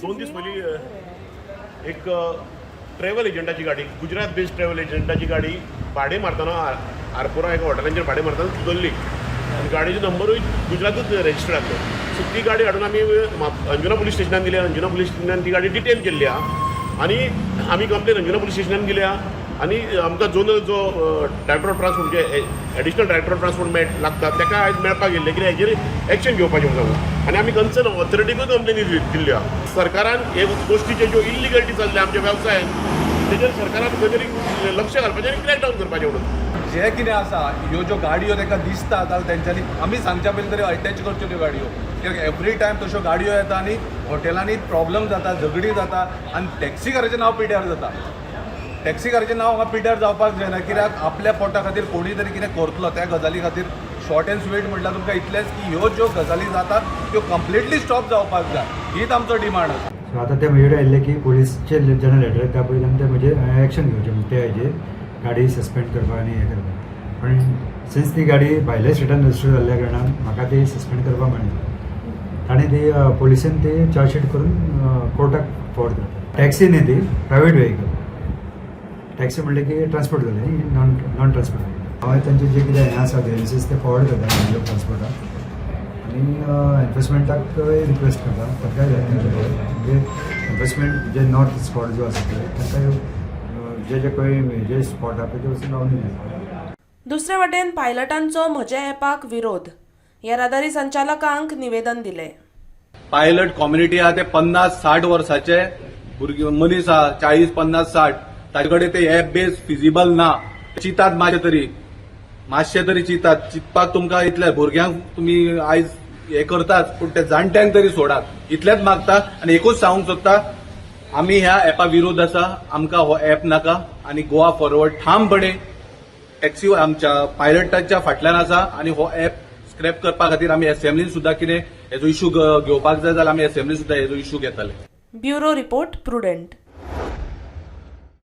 2 दीस पयलीं एक ट्रॅवल एजंटाची गाडी, गुजरात बेस्ड ट्रॅवल एजंटाची गाडी भाडें मारतना आरपोरा एका हॉटेलांचेर भाडें मारतना धरली आनी गाडयेचो नंबरूय गुजरातूच रजिस्टर्ड आसलो. सो ती गाडी हाडून आमी अंजुना पुलीस स्टेशनान दिल्या. अंजुना पुलीस स्टेशनान ती गाडी डिटेन केल्ली आहा आनी आमी कंप्लेन अंजुना पुलीस स्टेशनान दिल्या आनी आमकां झोनल जो डायरेक्टर ऑफ ट्रान्सपोर्ट, म्हणजे एडिशनल डायरेक्टर ऑफ ट्रान्सपोर्ट मेळ लागता, ताका आयज मेळपाक गेल्ले, कित्याक हेजेर एक्शन घेवपाचें म्हणून सांगून. आनी आमी कन्सर्न ऑथॉरिटीकूय कंप्लेनी दिल्ल्यो आहा. सरकारान हे गोश्टीचे ज्यो इल्लिगलिटी चल्ल्या आमच्या वेवसायान, तेजेर सरकारान खंय तरी लक्ष घालपाचें आनी क्रॅकडावन करपाचें म्हणून. जे कितें आसा, ह्यो ज्यो गाडयो तांकां दिसता जाल्यार तेंच्यांनी आमी सांगच्या पयलीं तरी अटॅच करच्यो त्यो गाडयो, कित्याक एवरी टायम तश्यो गाडयो येता आनी हॉटेलांनी प्रॉब्लम जाता, झगडीं जाता आनी टॅक्सीकाराचें नांव पिड्यार जाता. टॅक्सीकाराचें नांव हांगा पिड्यार जावपाक जायना, कित्याक आपल्या पोटा खातीर कोणूय तरी कितें करतलो. त्या गजाली खातीर शॉर्ट एंड स्वीट म्हटल्यार तुमकां इतलेंच की ह्यो ज्यो गजाली जातात त्यो कंप्लिटली स्टॉप जावपाक जाय, हीच आमचो डिमांड आसा. सो आतां ते म्हजे कडेन आयिल्ले की पोलिसचे जेन्ना लेटर येता पळय तेन्ना ते म्हजेर एक्शन घेवचें, म्हणजे ते हेजेर गाडी सस्पेंड करपाक आनी हें करपाक. पण सिन्स ती गाडी भायल्या स्टेटान रजिस्टर जाल्ल्या कारणान म्हाका ती सस्पेंड करपाक मेळना. ताणें ती पोलिसेन ती चार्जशीट करून कोर्टाक फॉरवर्ड करता. टॅक्सी न्ही ती, प्रायवेट व्हेकल. टॅक्सी म्हणलें की ट्रान्सपोर्ट जालें, नॉन ट्रान्सपोर्ट व्हेकल. हांवें तांचे जे कितें हें आसा ग्रिवन्सीस, ते फॉरवर्ड करता एन ट्रान्सपोर्टाक आनी एनफोर्समेंटाक रिक्वेस्ट करता. तांकां जाय तेंचे कडेन, म्हणजे एनफोर्समेंट जे नॉर्थ स्पॉट जो आसा पळय, तांकां जे जे खंय जे स्पॉट आहा पळय ते वचून रावून दिले. दुसरे वटेन पायलटांचो म्हजे ॲपाक विरोध. येरादारी संचालकांक निवेदन दिले. पायलट कम्युनिटी आहा ते 50-60 वर्साचे भुरगे मनीस आहा, 40, 50, 60, ताचे कडेन ते एप बेस फिजिबल ना. चिंतात मातशे तरी, मातशे तरी चिंतात. चिंतपाक तुमकां इतले भुरग्यांक तुमी आयज हे करतात, पूण ते जाणट्यांक तरी सोडात, इतलेंच मागता. आनी एकूच सांगूंक सोदता, आमी ह्या एपा विरोध आसा. आमकां हो एप नाका आनी गोवा फॉरवर्ड ठामपणे टॅक्सी आमच्या पायलटाच्या फाटल्यान आसा आनी हो एप स्क्रॅप करपा खातीर आमी असेंब्लीन सुद्दां कितें हेजो इशू घेवपाक जाय जाल्यार आमी असेंब्लीन सुद्दां हेजो इशू घेतले. Bureau report, prudent.